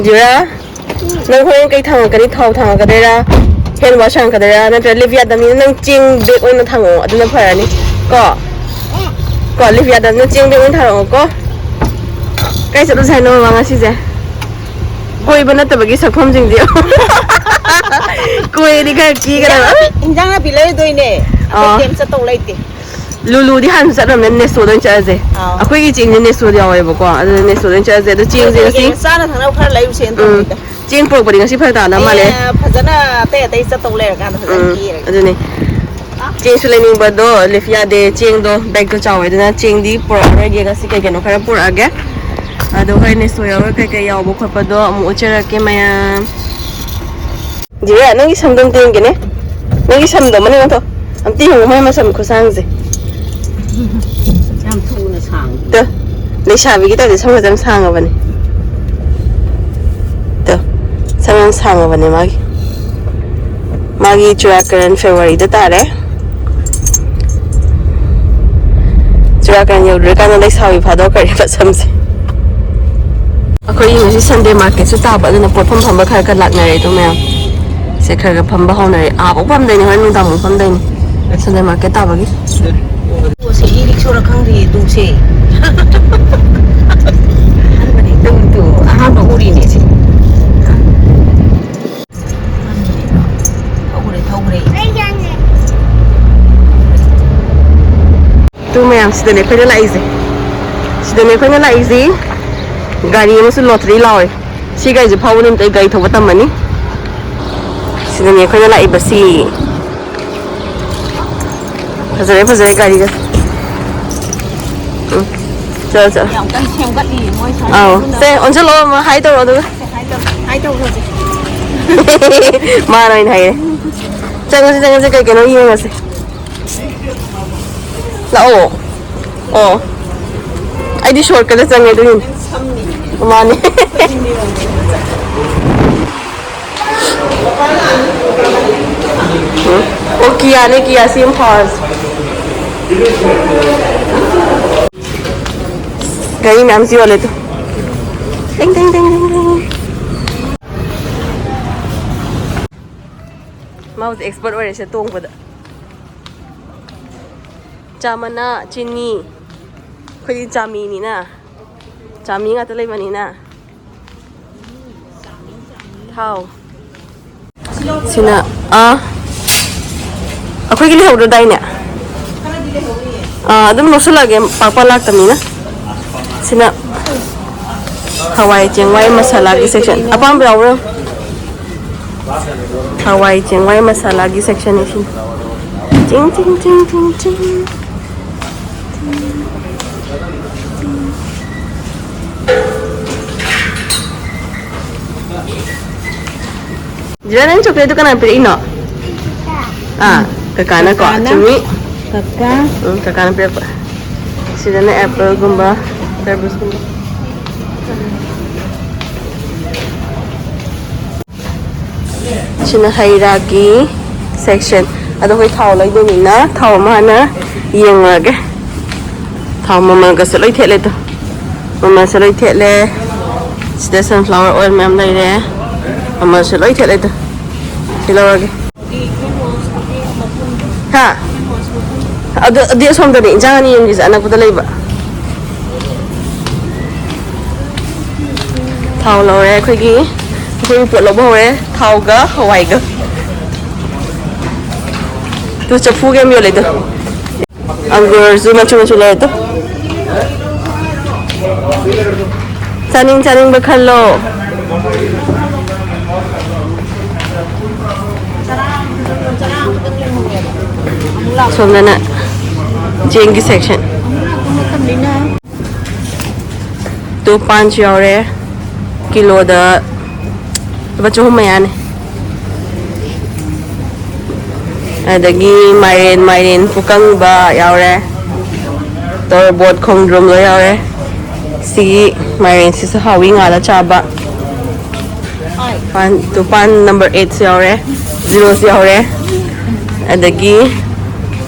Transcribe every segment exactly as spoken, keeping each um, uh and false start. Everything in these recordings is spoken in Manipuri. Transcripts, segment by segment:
ꯖꯤꯔꯥ, ꯅꯪ ꯍꯣꯔꯦꯟ ꯀꯩ ꯊꯥꯡꯉꯛꯀꯅꯤ? ꯊꯥꯎ ꯊꯥꯡꯉꯛꯀꯗꯣꯏꯔꯥ? ꯍꯦꯟ ꯋꯥꯁ ꯊꯥꯡꯉꯛꯀꯗꯣꯏꯔꯥ? ꯅꯠꯇ꯭ꯔ ꯂꯤꯞ ꯌꯥꯗꯕꯅꯤꯅ ꯅꯪ ꯆꯦꯡ ꯕꯦꯛ ꯑꯣꯏꯅ ꯊꯥꯡꯉꯛꯑꯣ, ꯑꯗꯨꯅ ꯐꯔꯅꯤ꯫ ꯀꯣ, ꯀꯣ, ꯂꯤꯞ ꯌꯥꯗꯕꯅꯤꯅ ꯆꯦꯡ ꯕꯦꯛ ꯑꯣꯏꯅ ꯊꯥꯡꯉꯛꯑꯣ ꯀꯣ꯫ ꯀꯥꯏ ꯆꯠꯂꯨꯁꯦ ꯍꯥꯏꯅꯣ ꯃꯃꯥ ꯉꯁꯤꯁꯦ? ꯀꯣꯏꯕ ꯅꯠꯇꯕꯒꯤ ꯁꯛꯐꯝꯁꯤꯡꯁꯦ꯫ ꯀꯣꯏꯔꯗꯤ ꯈꯔ ꯀꯤꯒꯗꯕ꯫ ꯏꯟꯖꯥꯡ ꯅꯥꯄꯤ ꯂꯩꯔꯨꯗꯣꯏꯅꯦ꯫ ꯑꯥ꯫ ꯑꯩꯈꯣꯏ ꯀꯩꯝ ꯆꯠꯇꯧ ꯂꯩꯇꯦ꯫ ꯂꯨꯂꯨꯗꯤ ꯍꯥꯟꯅ ꯆꯠꯂꯝꯅꯤꯅ ꯅꯦꯁꯣꯗ ꯑꯣꯏꯅ ꯆꯠꯂꯁꯦ꯫ ꯑꯥꯎ꯫ ꯑꯩꯈꯣꯏꯒꯤ ꯆꯦꯡꯁꯦ ꯅꯦꯁꯣꯗ ꯌꯥꯎꯋꯦꯕꯀꯣ, ꯑꯗꯨꯅ ꯅꯦꯁꯣꯗ ꯑꯣꯏꯅ ꯆꯠꯂꯁꯦ꯫ ꯑꯗꯣ ꯆꯦꯡꯁꯦ ꯉꯁꯤ ꯀꯩꯅꯣ ꯆꯥꯅ ꯊꯛꯅꯕ ꯈꯔ ꯂꯩꯔꯨꯁꯦꯅ ꯎꯝ꯫ ꯇꯧꯕꯅꯤꯗ꯫ ꯆꯦꯡ ꯄꯨꯔꯛꯄꯗꯤ ꯉꯁꯤ ꯐꯔꯛ ꯇꯥꯗꯧ ꯃꯥꯜꯂꯦ꯫ ꯑꯩ, ꯑ, ꯐꯖꯅ ꯑꯇꯩ ꯑꯇꯩ ꯆꯠꯇꯧ ꯂꯩꯔꯀꯥꯟꯗ ꯐꯖꯅ ꯎꯝ, ꯀꯦꯔꯒꯦ꯫ ꯑꯗꯨꯅꯤ꯫ ꯆꯦꯡꯁꯨ ꯂꯩꯅꯤꯡꯕꯗꯣ ꯂꯤꯐ ꯌꯥꯗꯦ, ꯆꯦꯡꯗꯣ ꯕꯦꯛꯇꯣ ꯆꯥꯎꯋꯦ, ꯑꯗꯨꯅ ꯆꯦꯡꯗꯤ ꯄꯨꯔꯛꯑꯔꯣꯏꯒꯦ꯫ ꯉꯁꯤ ꯀꯩ ꯀꯩꯅꯣ ꯈꯔ ꯄꯨꯔꯛꯑꯒꯦ, ꯑꯗꯣ ꯍꯣꯔꯦꯟ ꯅꯦꯁꯣ ꯌꯥꯎꯔꯒ ꯀꯩ ꯀꯩ ꯌꯥꯎꯕ ꯈꯣꯠꯄꯗꯣ ꯑꯃꯨꯛ ꯎꯠꯆꯔꯛꯀꯦ ꯃꯌꯥꯝ꯫ ꯖꯤꯌꯥ, ꯅꯪꯒꯤ ꯁꯝꯗꯣ ꯑꯝꯇ ꯌꯦꯡꯒꯦꯅꯦ꯫ ꯅꯪꯒꯤ ꯁꯝꯗꯣ ꯃꯅꯤꯡ ꯑꯣꯟꯊꯣꯛ꯫ ꯑꯝꯇ ꯌꯦꯡꯉꯨ ꯃꯥꯏ ꯃꯁꯝ ꯈꯨꯁꯥꯡꯁꯦ꯫ ꯌꯥꯝ ꯊꯨꯅ ꯁꯥꯡꯉꯤ꯫ ꯇꯨ, ꯂꯩꯁꯥꯕꯤꯒꯤ ꯇꯥꯏꯞꯇ ꯁꯝꯒꯁꯦ ꯌꯥꯝ ꯁꯥꯡꯉꯕꯅꯦ꯫ ꯇꯨ, ꯁꯝ ꯌꯥꯝ ꯁꯥꯡꯉꯕꯅꯦ ꯃꯥꯒꯤ꯫ ꯃꯥꯒꯤ ꯆꯨꯔꯥꯀꯔꯟ ꯐꯦꯕꯋꯥꯔꯤꯗ ꯇꯥꯔꯦ꯫ ꯆꯨꯔꯥꯀꯔꯟ ꯌꯧꯗ꯭ꯔꯤꯀꯥꯟꯗ ꯂꯩꯁꯥꯕꯤ ꯐꯥꯗꯣꯛꯈ꯭ꯔꯦ ꯃꯁꯝꯁꯦ꯫ ꯑꯩꯈꯣꯏꯒꯤ ꯉꯁꯤ ꯁꯟꯗꯦ ꯃꯥꯔꯀꯦꯠꯁꯨ ꯇꯥꯕ, ꯑꯗꯨꯅ ꯄꯣꯠꯐꯝ ꯐꯝꯕ ꯈꯔ ꯈꯔ ꯂꯥꯛꯅꯔꯦ ꯑꯗꯣ ꯃꯌꯥꯝ꯫ ꯁꯦ ꯈꯔ ꯈꯔ ꯐꯝꯕ ꯍꯧꯅꯔꯦ꯫ ꯑꯥꯐꯥꯎ ꯐꯝꯗꯣꯏꯅꯦ, ꯍꯣꯔꯦꯟ ꯅꯨꯡꯗꯥꯡꯐꯥꯎ ꯐꯝꯗꯣꯏꯅꯦ ꯁꯟꯗꯦ ꯃꯥꯔꯀꯦꯠ ꯇꯥꯕꯒꯤ꯫ ꯇꯨꯁꯦ, ꯏ ꯔꯤꯛꯁꯣꯔ ꯈꯪꯗꯦ, ꯇꯨꯁꯦ꯫ ꯑꯍꯥꯟꯕꯅꯦ, ꯇꯨ, ꯇꯨ, ꯑꯍꯥꯟꯕ ꯎꯔꯤꯅꯦ ꯁꯤ꯫ ꯊꯧꯈ꯭ꯔꯦ, ꯊꯧꯈ꯭ꯔꯦ꯫ ꯇꯨ ꯃꯌꯥꯝ, ꯁꯤꯗꯅꯦ ꯑꯩꯈꯣꯏꯅ ꯂꯥꯛꯏꯁꯦ꯫ ꯁꯤꯗꯅꯦ ꯑꯩꯈꯣꯏꯅ ꯂꯥꯛꯏꯁꯤ꯫ ꯒꯥꯔꯤ ꯑꯃꯁꯨ ꯂꯣꯇ꯭ꯔꯤ ꯂꯥꯎꯔꯦ꯫ ꯁꯤ ꯒꯥꯔꯤꯁꯦ ꯐꯥꯎꯕ ꯅꯨꯃꯤꯠꯇ ꯑꯩ ꯒꯥꯔꯤ ꯊꯧꯕ ꯇꯝꯃꯅꯤ꯫ ꯁꯤꯗꯅꯦ ꯑꯩꯈꯣꯏꯅ ꯂꯥꯛꯏꯕꯁꯤ꯫ ꯐꯖꯔꯦ, ꯐꯖꯔꯦ ꯒꯥꯔꯤꯒ꯫ ꯎꯝ꯫ ꯆꯠꯂꯣ, ꯆꯠꯂꯣ꯫ ꯌꯥꯝ ꯀꯟꯅ ꯁꯦꯝꯒꯠꯂꯤ ꯃꯣꯏ ꯁ꯭ꯋꯥꯏ ꯑꯧ꯫ ꯃꯅꯨꯡꯗ꯫ ꯁꯦ, ꯑꯣꯟꯁꯤꯜꯂꯣ, ꯑꯃ ꯍꯥꯏ ꯇꯧꯔꯣ ꯑꯗꯨꯒ꯫ ꯁꯦ, ꯍꯥꯏ ꯇꯧꯔꯣ, ꯍꯥꯏ ꯇꯧꯔꯣ ꯍꯧꯖꯤꯛ꯫ ꯃꯥꯅ ꯑꯣꯏꯅ ꯍꯥꯏꯔꯦ꯫ ꯆꯪꯉꯁꯤ, ꯆꯪꯉꯁꯤ, ꯀꯩ ꯀꯩꯅꯣ ꯌꯦꯡꯉꯁꯤ꯫ ꯂꯥꯛꯑꯣ꯫ ꯑꯣ꯫ ꯑꯩꯗꯤ ꯁꯣꯔꯠꯀꯠꯇ ꯆꯪꯉꯦ ꯑꯗꯨꯒꯤꯅꯤ꯫ ꯃꯥꯅꯦ꯫ ꯑꯣ, ꯀꯤꯌꯥꯅꯦ, ꯀꯤꯌꯥ ꯁꯤ ꯌꯥꯝ ꯐꯥꯔꯁ꯫ ꯒꯥꯔꯤ ꯃꯌꯥꯝꯁꯤ ꯌꯣꯜꯂꯦ ꯇꯨ꯫ ꯇꯦꯡ, ꯇꯦꯡ, ꯇꯦꯡ, ꯇꯦꯡ, ꯇꯦꯡ꯫ ꯑꯦꯛꯁꯄꯔꯠ ꯑꯣꯏꯔꯦꯁꯦ ꯇꯣꯡꯕꯗ꯫ ꯆꯥ ꯃꯅꯥ, ꯆꯤꯅꯤ, ꯑꯩꯈꯣꯏꯗꯤ ꯆꯥꯃꯤꯅꯤꯅ, ꯆꯥꯃꯤ ꯉꯥꯛꯇ ꯂꯩꯕꯅꯤꯅ꯫ ꯊꯥꯎ꯫ ꯁꯤꯅ, ꯑꯥ, ꯑꯩꯈꯣꯏꯒꯤ ꯂꯩꯍꯧꯗꯗꯥꯏꯅꯦ? ꯑꯥ, ꯑꯗꯨꯝ ꯂꯧꯁꯤꯜꯂꯛꯑꯒꯦ, ꯄꯥꯛ ꯄꯥꯛ ꯂꯥꯛꯇꯕꯅꯤꯅ꯫ ꯁꯤꯅ ꯍꯋꯥꯏ ꯆꯦꯡꯋꯥꯏ ꯃꯁꯥꯂꯥꯒꯤ ꯁꯦꯛꯁꯟ꯫ ꯑꯄꯥꯝꯕ ꯌꯥꯎꯕ꯭ꯔꯣ? ꯍꯋꯥꯏ ꯆꯦꯡꯋꯥꯏ ꯃꯁꯥꯂꯥꯒꯤ ꯁꯦꯛꯁꯟꯅꯤ ꯁꯤꯅ꯫ ꯆꯤꯡ, ꯆꯤꯡ, ꯆꯤꯡ, ꯆꯤꯡ, ꯆꯤꯡ꯫ ꯖꯤꯔꯥ, ꯅꯪ ꯆꯣꯀ꯭ꯂꯦꯠꯇꯨ ꯀꯅꯥ ꯄꯤꯔꯛꯏꯅꯣ? ꯑꯥ, ꯀꯀꯥꯅꯀꯣ, ꯀꯀꯥꯅ꯫ ꯆꯨꯝꯃꯤ꯫ ꯀꯀꯥ꯫ ꯎꯝ, ꯀꯀꯥꯅ ꯄꯤꯔꯛꯄ꯫ ꯁꯤꯗꯅ ꯑꯦꯄꯜꯒꯨꯝꯕ, ꯇꯔꯕꯨꯖꯀꯨꯝꯕ꯫ ꯁꯤꯅ ꯍꯩ ꯔꯥꯒꯤ ꯁꯦꯛꯁꯟ꯫ ꯑꯗꯣ ꯑꯩꯈꯣꯏ ꯊꯥꯎ ꯂꯩꯗꯣꯏꯅꯤꯅ ꯊꯥꯎ ꯑꯃ ꯍꯥꯟꯅ ꯌꯦꯡꯉꯨꯔꯒꯦ꯫ ꯊꯥꯎ ꯃꯃꯜꯒꯁꯨ ꯂꯣꯏ ꯊꯦꯠꯂꯦ ꯑꯗꯣ꯫ ꯃꯃꯜꯁꯨ ꯂꯣꯏ ꯊꯦꯠꯂꯦ꯫ ꯁꯤꯗ ꯁꯟꯐ꯭ꯂꯥꯋꯔ ꯑꯣꯏꯜ ꯃꯌꯥꯝ ꯂꯩꯔꯦ꯫ ꯃꯃꯜꯁꯨ ꯂꯣꯏ ꯊꯦꯠꯂꯦ ꯑꯗꯣ꯫ ꯁꯤ ꯂꯧꯔꯒꯦ꯫ ꯍꯥ? ꯑꯗꯨ, ꯑꯗꯨꯗꯤ ꯑꯁꯣꯝꯗꯅꯦ ꯏꯟꯖꯥꯡ ꯑꯅꯤ ꯌꯦꯡꯉꯤꯁꯦ ꯑꯅꯛꯄꯗ ꯂꯩꯕ꯫ ꯊꯥꯎ ꯂꯧꯔꯦ ꯑꯩꯈꯣꯏꯒꯤ, ꯑꯩꯈꯣꯏꯒꯤ ꯄꯣꯠ ꯂꯧꯕ ꯍꯧꯔꯦ꯫ ꯊꯥꯎꯒ ꯍꯋꯥꯏꯒ꯫ ꯇꯨ ꯆꯐꯨꯒ ꯌꯥꯝ ꯌꯣꯜꯂꯦ ꯇꯨ꯫ ꯑꯪꯒꯨꯔꯁꯨ ꯃꯆꯨ ꯃꯆꯨ ꯂꯩꯔꯦ ꯇꯨ꯫ ꯆꯥꯅꯤꯡ ꯆꯥꯅꯤꯡꯕ ꯈꯜꯂꯣ꯫ ꯁꯣꯝꯗꯅ ꯆꯦꯡꯒꯤ ꯁꯦꯛꯁꯟ꯫ ꯇꯨ ꯄꯥꯟꯁꯨ ꯌꯥꯎꯔꯦ꯫ ꯀꯤꯂꯣꯗ ꯂꯨꯄꯥ ꯆꯍꯨꯝ ꯃꯌꯥꯅꯤ꯫ ꯑꯗꯒꯤ ꯃꯥꯏꯔꯦꯟ, ꯃꯥꯏꯔꯦꯟ ꯄꯨꯀꯪꯕ ꯌꯥꯎꯔꯦ꯫ ꯇꯣꯔꯕꯣꯠ, ꯈꯣꯡꯗ꯭ꯔꯨꯝ ꯂꯣꯏ ꯌꯥꯎꯔꯦ꯫ ꯁꯤꯒꯤ ꯃꯥꯏꯔꯦꯟꯁꯤꯁꯨ ꯍꯥꯎꯏ, ꯉꯥꯜꯂ ꯆꯥꯕ꯫ ꯄꯥꯟ, ꯇꯨ, ꯄꯥꯟ ꯅꯝꯕꯔ ꯑꯩꯠꯁꯨ ꯌꯥꯎꯔꯦ, ꯖꯤꯔꯣꯁꯨ ꯌꯥꯎꯔꯦ꯫ ꯑꯗꯒꯤ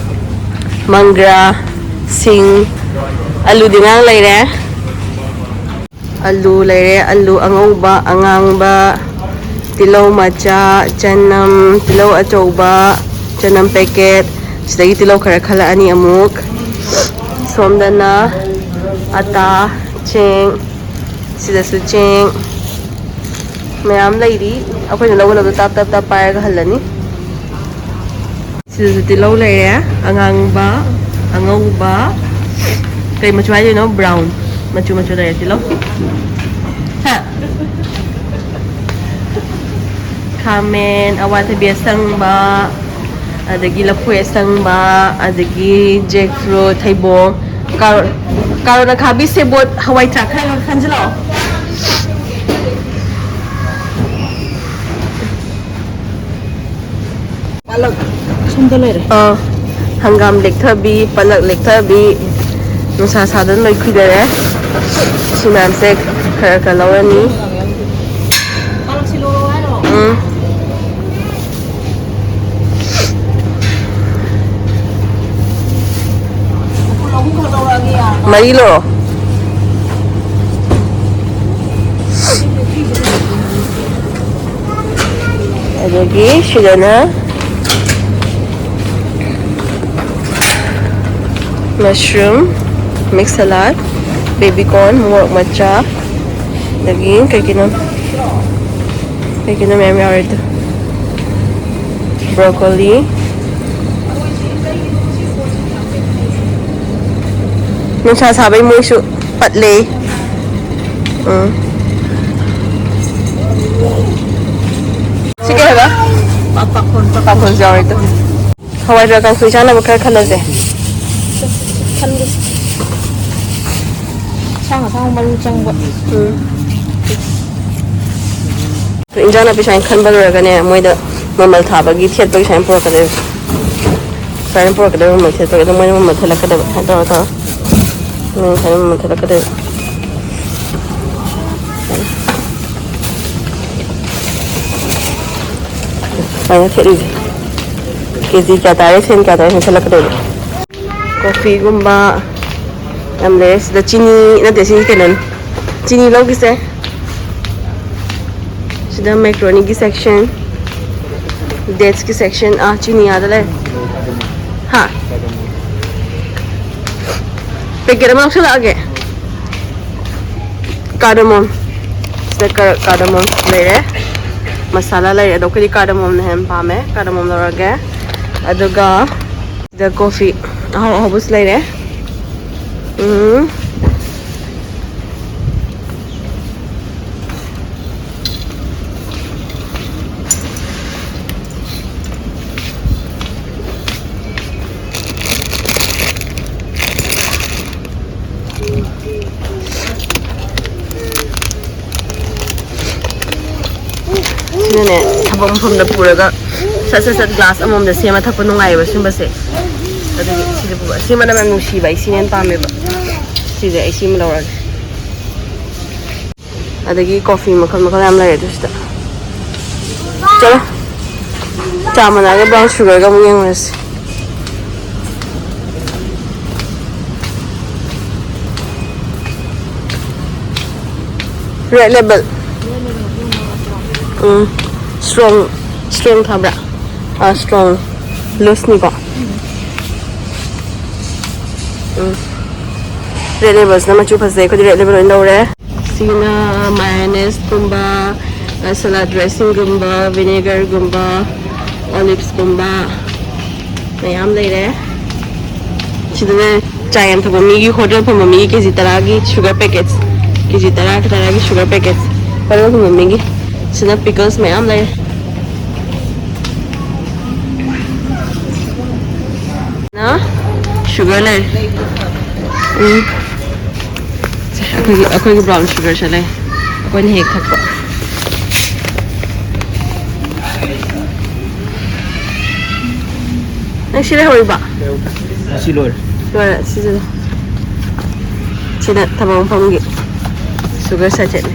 ꯃꯪꯒ꯭ꯔꯥ, ꯁꯤꯡ, ꯑꯂꯨꯗꯤ ꯉꯥꯡ ꯂꯩꯔꯦ꯫ ꯑꯂꯨ ꯂꯩꯔꯦ, ꯑꯂꯨ ꯑꯉꯧꯕ, ꯑꯉꯥꯡꯕ, ꯇꯤꯜꯍꯧ ꯃꯆꯥ, ꯆꯅꯝ, ꯇꯤꯜꯍꯧ ꯑꯆꯧꯕ, ꯆꯅꯝ ꯄꯦꯀꯦꯠ, ꯁꯤꯗꯒꯤ ꯇꯤꯜꯍꯧ ꯈꯔ ꯈꯜꯂꯛꯑꯅꯤ ꯑꯃꯨꯛ꯫ ꯁꯣꯝꯗꯅ ꯑꯇꯥ, ꯆꯦꯡ, ꯁꯤꯗꯁꯨ ꯆꯦꯡ ꯃꯌꯥꯝ ꯂꯩꯔꯤ꯫ ꯑꯩꯈꯣꯏꯅ ꯂꯧꯒꯗꯕꯗꯣ ꯇꯞ ꯇꯞ ꯇꯞ ꯄꯥꯏꯔꯒ ꯍꯜꯂꯅꯤ꯫ ꯁꯤꯗꯁꯨ ꯇꯤꯜꯍꯧ ꯂꯩꯔꯦ, ꯑꯉꯥꯡꯕ, ꯑꯉꯧꯕ, ꯀꯩ ꯃꯆꯨ ꯍꯥꯏꯗꯣꯏꯅꯣ? ꯕ꯭ꯔꯥꯎꯟ ꯃꯆꯨ ꯃꯆꯨ ꯂꯩꯔꯦ ꯇꯤꯜꯍꯧ꯫ ꯍꯥ? ꯈꯥꯃꯦꯟ, ꯑꯋꯥꯊꯕꯤ ꯑꯁꯪꯕ, ꯑꯗꯒꯤ ꯂꯐꯣꯏ ꯑꯁꯪꯕ, ꯑꯗꯒꯤ ꯖꯦꯛ ꯐ꯭ꯔꯨꯠ, ꯊꯩꯕꯣꯡ, ꯀꯥꯔꯣꯠ, ꯀꯥꯔꯣꯠ ꯑꯈꯥꯕꯤ, ꯁꯦꯕꯣꯠ, ꯍꯋꯥꯏ ꯊ꯭ꯔꯥꯛ ꯈꯔ ꯈꯟꯖꯤꯜꯂꯛꯑꯣ꯫ ꯄꯥꯂꯛ ꯁꯣꯝꯗ ꯂꯩꯔꯦ꯫ ꯑꯥ, ꯍꯪꯒꯥꯝ ꯂꯦꯛꯊꯕꯤ, ꯄꯥꯂꯛ ꯂꯦꯛꯊꯕꯤ, ꯅꯨꯡꯁꯥ ꯁꯥꯗꯅ ꯂꯣꯏ ꯈꯨꯏꯗꯔꯦ꯫ ꯁꯤ ꯃꯌꯥꯝꯁꯦ ꯈꯔ ꯈꯔ ꯂꯧꯔꯅꯤ꯫ ꯄꯥꯂꯛꯁꯤ ꯂꯧꯔꯛꯑꯣ ꯍꯥꯏꯔꯣ? ꯎꯝ꯫ ꯃꯔꯤ ꯂꯧꯔꯣ꯫ ꯑꯗꯒꯤ ꯁꯤꯗꯅ mushroom, mix salad, baby corn, ꯃꯣꯔꯣꯛ ꯃꯆꯥ, ꯑꯗꯒꯤ ꯀꯩ ꯀꯩꯅꯣ, ꯀꯩ ꯀꯩꯅꯣ ꯃꯌꯥꯝ ꯌꯥꯎꯔꯦ ꯑꯗꯨ꯫ Broccoli꯫ ꯅꯨꯡꯁꯥ ꯁꯥꯕꯩ ꯃꯣꯏꯁꯨ ꯄꯠꯂꯦ꯫ ꯎꯝ꯫ ꯁꯤ ꯀꯩ ꯍꯥꯏꯕ? ꯄꯥ-, ꯄꯥꯐꯣꯔ, ꯄꯥꯐꯣꯔꯁꯨ ꯌꯥꯎꯔꯦ ꯑꯗꯨ꯫ ꯍꯋꯥꯏ ꯊ꯭ꯔꯥꯛ ꯀꯥꯡꯁꯣꯏ ꯆꯥꯅꯕ ꯈꯔ ꯈꯜꯂꯁꯦ꯫ ꯈꯜꯂꯁꯤ꯫ ꯑꯁꯥꯡ ꯑꯁꯥꯡꯕ ꯃꯔꯨ ꯆꯪꯕ꯫ ꯎꯝ꯫ ꯏꯟꯖꯥꯡ ꯅꯥꯄꯤ ꯁꯨꯃꯥꯏꯅ ꯈꯟꯕ ꯂꯣꯏꯔꯒꯅꯦ, ꯃꯣꯏꯗ ꯃꯃꯜ ꯊꯥꯕꯒꯤ ꯊꯦꯠꯄꯒꯤ ꯁꯨꯃꯥꯏꯅ ꯄꯨꯔꯛꯀꯗꯣꯏꯕ꯫ ꯁꯨꯃꯥꯏꯅ ꯄꯨꯔꯛꯀꯗꯣꯏꯕ, ꯃꯃꯜ ꯊꯦꯠꯄꯒꯤ꯫ ꯑꯗꯣ ꯃꯣꯏꯅ ꯃꯃꯜ ꯊꯦꯠꯂꯛꯀꯗꯕ꯫ ꯁꯨꯃꯥꯏꯅ ꯇꯧꯔ ꯇꯧꯔ꯫ ꯃꯣꯏꯅ ꯁꯨꯃꯥꯏꯅ ꯃꯃꯜ ꯊꯦꯠꯂꯛꯀꯗꯣꯏꯕ꯫ ꯁꯨꯃꯥꯏꯅ ꯊꯦꯠꯂꯤꯁꯦ꯫ ꯀꯦꯖꯤ ꯀꯌꯥ ꯇꯥꯔꯦ, ꯁꯦꯝ ꯀꯌꯥ ꯇꯥꯔꯦ, ꯁꯨꯃꯥꯏꯅ ꯊꯦꯠꯂꯛꯀꯗꯣꯏꯕ꯫ ꯀꯣꯐꯤꯒꯨꯝꯕ ꯌꯥꯝ ꯂꯩꯔꯦ꯫ ꯁꯤꯗ ꯆꯤꯅꯤ ꯅꯠꯇꯦ, ꯁꯤ ꯀꯩꯅꯣꯅꯤ꯫ ꯆꯤꯅꯤ ꯂꯧꯈꯤꯁꯦ꯫ ꯁꯤꯗ ꯃꯦꯀ꯭ꯔꯣꯅꯤꯒꯤ ꯁꯦꯛꯁꯟ, ꯗꯦꯠꯁꯀꯤ ꯁꯦꯛꯁꯟ꯫ ꯑꯥ, ꯆꯤꯅꯤ ꯑꯥꯗ ꯂꯩ꯫ ꯍꯥ? ꯄꯦꯀꯦꯠ ꯑꯃ ꯂꯧꯁꯤꯜꯂꯛꯑꯒꯦ꯫ ꯀꯥꯔꯗꯃꯣꯝ꯫ ꯁꯤꯗ ꯀꯥꯔꯗꯃꯣꯝ ꯂꯩꯔꯦ, ꯃꯁꯥꯂꯥ ꯂꯩꯔꯦ꯫ ꯑꯗꯣ ꯑꯩꯈꯣꯏꯗꯤ ꯀꯥꯔꯗꯃꯣꯝꯅ ꯍꯦꯟꯅ ꯄꯥꯝꯃꯦ, ꯀꯥꯔꯗꯃꯣꯝ ꯂꯧꯔꯒꯦ꯫ ꯑꯗꯨꯒ ꯁꯤꯗ ꯀꯣꯐꯤ ꯑꯍꯥꯎ ꯑꯍꯥꯎꯕꯁꯨ ꯂꯩꯔꯦ꯫ ꯎꯝ꯫ ꯁꯤꯅꯅꯦ, ꯊꯕꯛ ꯃꯐꯝꯗ ꯄꯨꯔꯒ ꯁꯠ ꯁꯠ ꯁꯠ ꯒ꯭ꯂꯥꯁ ꯑꯃꯃꯝꯗ ꯁꯦꯝꯃ ꯊꯛꯄ ꯅꯨꯡꯉꯥꯏꯌꯦꯕ ꯁꯤꯒꯨꯝꯕꯁꯦ꯫ ꯑꯗꯨꯒꯤ ꯁꯤꯗ ꯄꯨꯕ꯫ ꯁꯤ ꯃꯅꯝ ꯌꯥꯝ ꯅꯨꯡꯁꯤꯕ, ꯑꯩ ꯁꯤꯅ ꯍꯦꯟꯅ ꯄꯥꯝꯃꯦꯕ꯫ ꯁꯤꯁꯦ ꯑꯩ ꯁꯤꯃ ꯂꯧꯔꯒꯦ꯫ ꯑꯗꯒꯤ ꯀꯣꯐꯤ ꯃꯈꯜ ꯃꯈꯜ ꯌꯥꯝ ꯂꯩꯔꯦ ꯑꯗꯨ ꯁꯤꯗ꯫ ꯆꯠꯂꯣ꯫ ꯆꯥ ꯃꯅꯥꯒ ꯕ꯭ꯔꯥꯎꯟ ꯁꯨꯒꯔꯒ ꯑꯃꯨꯛ ꯌꯦꯡꯉꯨꯔꯁꯤ꯫ ꯔꯦꯗ ꯂꯦꯕꯦꯜ꯫ ꯎꯝ꯫ ꯁ꯭ꯇ꯭ꯔꯣꯡ, ꯁ꯭ꯇ꯭ꯔꯣꯡ ꯊꯥꯕ꯭ꯔꯥ? ꯑꯥ, ꯁ꯭ꯇ꯭ꯔꯣꯡ꯫ ꯂꯨꯁꯅꯤꯀꯣ꯫ ꯎꯝ꯫ ꯔꯦꯗ ꯂꯦꯕꯦꯜꯁꯤꯅ ꯃꯆꯨ ꯐꯖꯩ꯫ ꯑꯩꯈꯣꯏꯗꯤ ꯔꯦꯗ ꯂꯦꯕꯦꯜ ꯑꯣꯏꯅ ꯂꯧꯔꯦ꯫ ꯁꯤꯅ ꯃꯥꯌꯣꯅꯦꯁꯀꯨꯝꯕ, ꯁꯂꯥꯗ ꯗ꯭ꯔꯦꯁꯤꯡꯒꯨꯝꯕ, ꯚꯤꯅꯦꯒꯔꯒꯨꯝꯕ, ꯑꯣꯂꯤꯚꯁꯀꯨꯝꯕ ꯃꯌꯥꯝ ꯂꯩꯔꯦ꯫ ꯁꯤꯗꯅ ꯆꯥ ꯌꯥꯝ ꯊꯛꯄ ꯃꯤꯒꯤ, ꯍꯣꯇꯦꯜ ꯐꯝꯕ ꯃꯤꯒꯤ ꯀꯦ ꯖꯤ ꯇꯔꯥꯒꯤ ꯁꯨꯒꯔ ꯄꯦꯀꯦꯠꯁ, ꯀꯦ ꯖꯤ ꯇꯔꯥ ꯇꯔꯥꯒꯤ ꯁꯨꯒꯔ ꯄꯦꯀꯦꯠꯁ, ꯍꯣꯇꯦꯜ ꯐꯝꯕ ꯃꯤꯒꯤ꯫ ꯁꯤꯅ ꯄꯤꯀꯜꯁ ꯃꯌꯥꯝ ꯂꯩꯔꯦ꯫ ꯅ ꯁꯨꯒꯔ ꯂꯩꯔꯦ꯫ ꯎꯝ꯫ ꯑꯩꯈꯣꯏꯒꯤ, ꯑꯩꯈꯣꯏꯒꯤ ꯕ꯭ꯔꯥꯎꯟ ꯁꯨꯒꯔꯁꯦ ꯂꯩ꯫ ꯑꯩꯈꯣꯏꯅ ꯍꯦꯛ ꯊꯛꯄ꯫ ꯅꯪ ꯁꯤ ꯂꯩꯍꯧꯔꯤꯕ? ꯁꯤ ꯂꯣꯏꯔꯦ꯫ ꯂꯣꯏꯔꯦ, ꯁꯤꯁꯨ꯫ ꯁꯤꯅ ꯊꯕꯛ ꯃꯐꯝꯒꯤ ꯁꯨꯒꯔ ꯁꯦꯆꯦꯠꯅꯤ꯫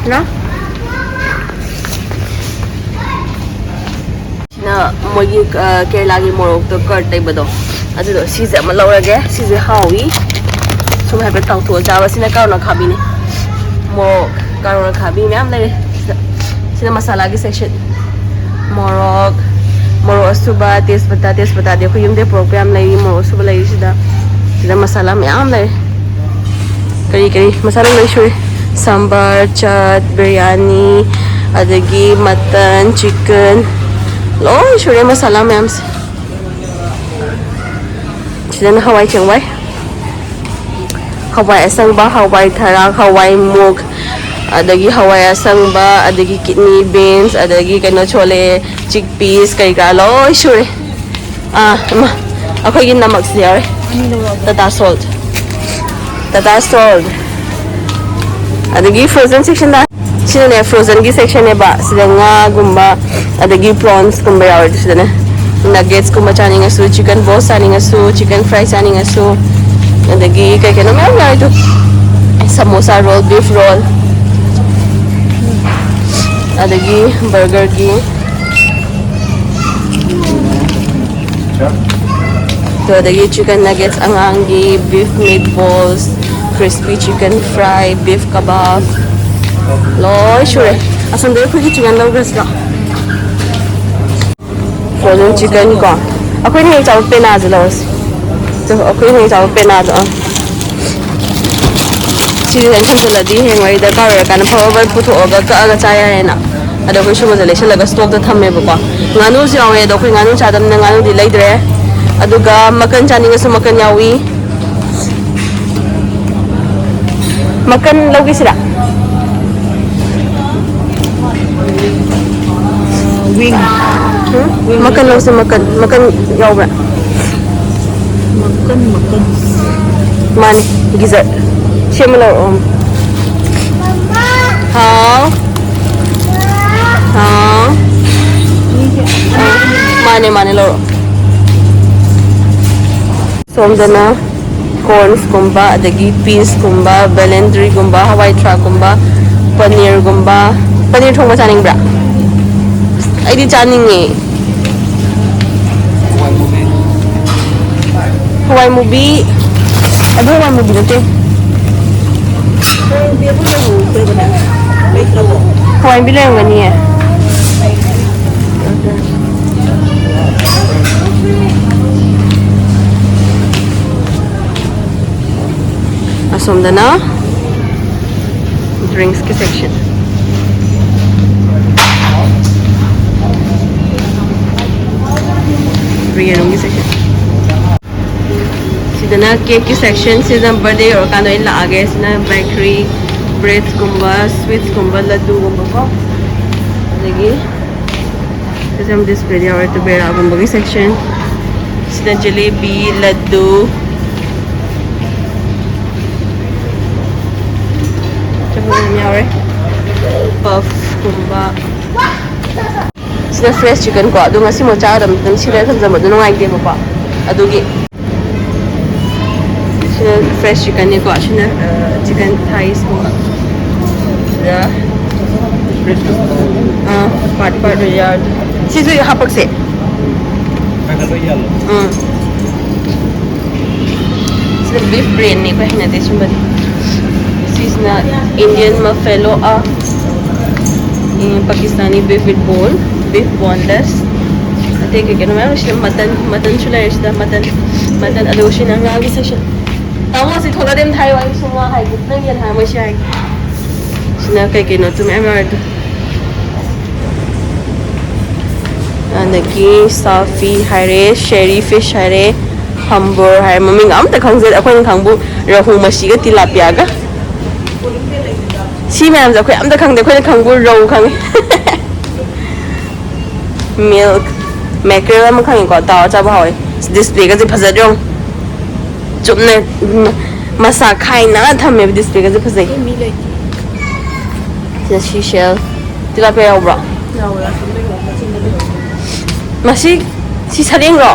ꯂꯥ? ꯁꯤꯅ ꯃꯣꯏꯒꯤ, ꯑ, ꯀꯦꯔꯂꯥꯒꯤ ꯃꯣꯔꯣꯛꯇꯣ ꯀꯔꯠ ꯇꯩꯕꯗꯣ, ꯑꯗꯨꯗꯣ꯫ ꯁꯤꯁꯦ ꯑꯃ ꯂꯧꯔꯒꯦ꯫ ꯁꯤꯁꯦ ꯍꯥꯎꯏ꯫ ꯁꯨꯝ ꯍꯥꯏꯐꯦꯠ ꯇꯥꯎꯊꯣꯛꯑ ꯆꯥꯕ꯫ ꯁꯤꯅ ꯀꯔꯣꯅꯥ ꯈꯥꯕꯤꯅꯤ꯫ ꯃꯣꯔꯣꯛ, ꯀꯥꯔꯣꯠ ꯑꯈꯥꯕꯤ ꯃꯌꯥꯝ ꯂꯩꯔꯦ꯫ ꯁꯤꯗ, ꯁꯤꯗ ꯃꯁꯥꯂꯥꯒꯤ section꯫ ꯃꯣꯔꯣꯛ, ꯃꯣꯔꯣꯛ ꯑꯁꯨꯕ, ꯇꯦꯖꯄꯇꯥ, ꯇꯦꯖꯄꯇꯥꯗꯤ ꯑꯩꯈꯣꯏ ꯌꯨꯝꯗꯩ ꯄꯨꯔꯛꯄ ꯌꯥꯝ ꯂꯩꯔꯤ꯫ ꯃꯣꯔꯣꯛ ꯑꯁꯨꯕ ꯂꯩꯔꯤ ꯁꯤꯗ꯫ ꯁꯤꯗ ꯃꯁꯥꯂꯥ ꯃꯌꯥꯝ ꯂꯩꯔꯦ꯫ ꯀꯔꯤ ꯀꯔꯤ ꯃꯁꯥꯂꯥ ꯂꯣꯏ ꯁꯨꯔꯦ꯫ ꯁꯝꯕꯔ, ꯆꯠ, ꯕꯤꯔꯌꯥꯅꯤ, ꯑꯗꯒꯤ ꯃꯇꯟ, ꯆꯤꯛꯀꯟ, ꯂꯣꯏ ꯁꯨꯔꯦ ꯃꯁꯥꯂꯥ ꯃꯌꯥꯝꯁꯦ꯫ ꯁꯤꯗꯅ ꯍꯋꯥꯏ ꯆꯦꯡꯋꯥꯏ, ꯍꯋꯥꯏ ꯑꯁꯪꯕ, ꯍꯋꯥꯏ ꯊꯔꯥꯛ, ꯍꯋꯥꯏ ꯃꯨꯛ, ꯑꯗꯒꯤ ꯍꯋꯥꯏ ꯑꯁꯪꯕ, ꯑꯗꯒꯤ kidney beans, ꯑꯗꯒꯤ ꯀꯩꯅꯣ ꯁꯣꯂꯦ, chickpeas, ꯀꯩ ꯀꯔꯥ ꯂꯣꯏ ꯁꯨꯔꯦ꯫ ꯑꯥ, ꯏꯃꯥ, ꯑꯩꯈꯣꯏꯒꯤ ꯅꯃꯛꯁꯤ ꯌꯥꯎꯔꯦ꯫ Tata salt, Tata salt꯫ ꯑꯗꯒꯤ frozen sectionꯗ, ꯁꯤꯅꯅꯦ frozenꯒꯤ sectionꯅꯦꯕ꯫ ꯁꯤꯗ ꯉꯥꯒꯨꯝꯕ, ꯑꯗꯒꯤ prawnsꯀꯨꯝꯕ ꯌꯥꯎꯔꯦ ꯁꯤꯗꯅꯦ꯫ Nuggetsꯀꯨꯝꯕ ꯆꯥꯅꯤꯡꯉꯁꯨ, chicken balls ꯆꯥꯅꯤꯡꯉꯁꯨ, chicken fry ꯆꯥꯅꯤꯡꯉꯁꯨ, ꯑꯗꯒꯤ ꯀꯩ ꯀꯩꯅꯣ ꯃꯌꯥꯝ ꯌꯥꯎꯔꯦ ꯑꯗꯨ꯫ Samosa roll, beef roll, ꯑꯗꯒꯤ burgerꯒꯤ, ꯑꯗꯒꯤ chicken nuggets ꯑꯉꯥꯡꯒꯤ, beef meatballs, crispy chicken fry, beef kebab, ꯂꯣꯏ ꯁꯨꯔꯦ꯫ ꯑꯁꯣꯝꯗ ꯑꯩꯈꯣꯏꯒꯤ chicken ꯂꯧꯈ꯭ꯔꯁꯤꯔꯣ? Frozen chicken ꯀꯣ꯫ ꯑꯩꯈꯣꯏꯅ ꯍꯦꯛ ꯆꯥꯕ ꯄꯦꯅꯥꯁꯦ ꯂꯧꯔꯁꯤ꯫ ꯆꯣ, ꯑꯩꯈꯣꯏꯅ ꯍꯦꯛ ꯆꯥꯕ ꯄꯦꯅꯥꯗꯣ, ꯑꯥ꯫ ꯁꯤꯁꯦ ꯊꯝꯖꯤꯜꯂꯗꯤ ꯍꯌꯦꯡꯋꯥꯏ ꯗꯔꯀꯥꯔ ꯑꯣꯏꯔꯀꯥꯟꯗ ꯐꯠ ꯐꯠ ꯐꯠ ꯄꯨꯊꯣꯛꯑꯒ ꯀꯛꯑꯒ ꯆꯥ ꯌꯥꯔꯦꯅ꯫ ꯑꯗꯣ ꯑꯩꯈꯣꯏ ꯁꯤꯒꯨꯝꯕꯁꯦ ꯂꯩꯁꯜꯂꯒ stockꯇ ꯊꯝꯃꯦꯕꯀꯣ꯫ ꯉꯥꯅꯨꯁꯨ ꯌꯥꯎꯋꯦ, ꯑꯗꯣ ꯑꯩꯈꯣꯏ ꯉꯥꯅꯨ ꯆꯥꯗꯕꯅꯤꯅ ꯉꯥꯅꯨꯗꯤ ꯂꯩꯗ꯭ꯔꯦ꯫ ꯑꯗꯨꯒ ꯃꯀꯟ ꯆꯥꯅꯤꯡꯉꯁꯨ ꯃꯀꯟ ꯌꯥꯎꯏ꯫ ꯃꯀꯟ ꯂꯧꯒꯦꯁꯤꯔꯥ? Wing꯫ ꯎꯝ? Wing ꯃꯀꯟ ꯅꯠꯇ꯭ꯔꯣ? ꯂꯧꯁꯦ, ꯃꯀꯟ꯫ ꯃꯀꯟ ꯌꯥꯎꯕ꯭ꯔꯥ? ꯃꯀꯟ, ꯃꯀꯟ꯫ ꯃꯥꯅꯦ, gizzard꯫ ꯁꯦꯝꯃ ꯂꯧꯔꯛꯑꯣ꯫ ꯍꯥꯎ꯫ ꯍꯥꯎ꯫ ꯃꯥꯅꯦ, ꯃꯥꯅꯦ, ꯂꯧꯔꯛꯑꯣ꯫ ꯁꯣꯝꯗꯅ cornsꯀꯨꯝꯕ, ꯑꯗꯒꯤ peasꯀꯨꯝꯕ, ꯕꯦꯂꯦꯟꯗ꯭ꯔꯤꯒꯨꯝꯕ, ꯍꯋꯥꯏ ꯊ꯭ꯔꯥꯛꯀꯨꯝꯕ, ꯄꯅꯤꯔꯒꯨꯝꯕ꯫ ꯄꯅꯤꯔ ꯊꯣꯡꯕ ꯆꯥꯅꯤꯡꯕ꯭ꯔꯥ? ꯑꯩꯗꯤ ꯆꯥꯅꯤꯡꯉꯦ꯫ ꯍꯋꯥꯏ ꯃꯨꯕꯤ꯫ ꯑꯗꯨ ꯍꯋꯥꯏ ꯃꯨꯕꯤ ꯅꯠꯇꯦ꯫ ꯍꯋꯥꯏꯕꯤ ꯂꯩꯔꯝꯒꯅꯤꯌꯦ꯫ ꯑꯁꯣꯝꯗꯅ drinks ꯀꯤ section꯫ ꯌꯦꯔꯨꯝꯒꯤ section꯫ ꯁꯤꯗꯅ cake ꯀꯤ section꯫ ꯁꯤꯗ birthday ꯌꯧꯔꯀꯥꯟꯗ ꯑꯣꯏꯅ ꯂꯥꯛꯑꯒꯦ꯫ ꯁꯤꯅ bakery, breads ꯀꯨꯝꯕ, sweets ꯀꯨꯝꯕ, ꯂꯗꯨꯒꯨꯝꯕꯀꯣ꯫ ꯑꯗꯒꯤ ꯁꯤꯗ ꯌꯥꯝ display ꯌꯥꯎꯔꯦ, ꯇꯨꯕꯦꯔꯥꯒꯨꯝꯕꯒꯤ section꯫ ꯁꯤꯗ ꯖꯤꯂꯤꯕꯤ, ꯂꯗꯨ, ꯆꯥꯛꯍꯥꯎ ꯌꯥꯝ ꯌꯥꯎꯔꯦ, puff ꯀꯨꯝꯕ꯫ ꯁꯤꯅ fresh chicken ꯀꯣ, ꯑꯗꯣ ꯉꯁꯤꯃꯛ ꯆꯥꯒꯗꯕ ꯅꯠꯇꯅ ꯁꯤꯗ ꯊꯝꯖꯕꯗꯣ ꯅꯨꯡꯉꯥꯏꯇꯦꯕꯀꯣ, ꯑꯗꯨꯒꯤ꯫ ꯁꯤꯅ fresh chicken ꯅꯤꯀꯣ꯫ ꯁꯤꯅ, ꯑ, chicken thighs ꯀꯨꯝꯕ꯫ ꯁꯤꯗ, ꯑ, part part ꯑꯣꯏꯅ ꯌꯥꯎꯔꯦ꯫ ꯁꯤꯁꯨ ꯍꯥꯄꯛꯁꯦ꯫ ꯎꯝ꯫ ꯁꯤꯅ beef brain ꯅꯤ, ꯑꯩꯈꯣꯏ ꯍꯩꯅꯗꯦ ꯁꯨꯝꯕꯗꯤ꯫ ꯁꯤꯁꯤꯅ Indian buffalo, ꯑ, ꯎꯝ, Pakistani beef with bone, beef boneless꯫ ꯑꯇꯩ ꯀꯩ ꯀꯩꯅꯣ ꯃꯌꯥꯝ ꯂꯩ꯫ ꯁꯤꯗ mutton, mutton ꯁꯨ ꯂꯩꯔꯦ ꯁꯤꯗ, mutton, mutton꯫ ꯑꯗꯨꯒ ꯁꯤꯅ ꯉꯥꯒꯤ section꯫ ꯇꯥꯃꯣ, ꯑꯁꯤ ꯊꯣꯛꯂꯛꯑꯗꯤ ꯑꯗꯨꯝ ꯊꯥꯏꯌꯣ, ꯑꯩ ꯁꯨꯝ ꯉꯥ ꯍꯥꯏꯒꯦ꯫ ꯅꯪ ꯌꯦꯟ ꯍꯥꯏꯔꯝꯃꯣꯏ, ꯁꯤ ꯍꯥꯏꯒꯦ꯫ ꯁꯤꯅ ꯀꯩ ꯀꯩꯅꯣ ꯑꯗꯨ ꯃꯌꯥꯝ ꯌꯥꯎꯔꯦ ꯑꯗꯨ꯫ ꯑꯗꯒꯤ ꯁꯥꯐꯤ ꯍꯥꯏꯔꯦ, ꯁꯦꯔꯤ ꯐꯤꯁ ꯍꯥꯏꯔꯦ, ꯍꯝꯕꯣꯔ ꯍꯥꯏꯔꯦ꯫ ꯃꯃꯤꯡ ꯑꯝꯇ ꯈꯪꯖꯗꯦ꯫ ꯑꯩꯈꯣꯏꯅ ꯈꯪꯕꯨ ꯔꯍꯨ ꯃꯁꯤꯒ ꯇꯤꯂꯥꯄꯤꯌꯥꯒ꯫ ꯁꯤ ꯃꯌꯥꯝꯁꯦ ꯑꯩꯈꯣꯏ ꯑꯝꯇ ꯈꯪꯗꯦ꯫ ꯑꯩꯈꯣꯏꯅ ꯈꯪꯕꯨ ꯔꯧ ꯈꯪꯉꯤ꯫ Milk, mackerel ꯑꯃ ꯈꯪꯉꯤꯀꯣ, ꯇꯥꯎꯔ ꯆꯥꯕ ꯍꯥꯎꯋꯦ꯫ Display ꯒꯁꯦ ꯐꯖꯗ꯭ꯔꯣ? ꯆꯨꯝꯅ, ꯎꯝ, ꯃꯁꯥ ꯈꯥꯏꯅ ꯊꯝꯃꯦꯕ, display ꯒꯁꯦ ꯐꯖꯩ꯫ ꯑꯩ ꯃꯤ ꯂꯩꯇꯦ꯫ ꯁꯤꯗ seashell, ꯇꯤꯂꯥꯄꯤꯌꯥ ꯌꯥꯎꯕ꯭ꯔꯣ? ꯌꯥꯎꯋꯦ꯫ ꯃꯁꯤ, ꯁꯤ ꯁꯔꯦꯡꯔꯣ?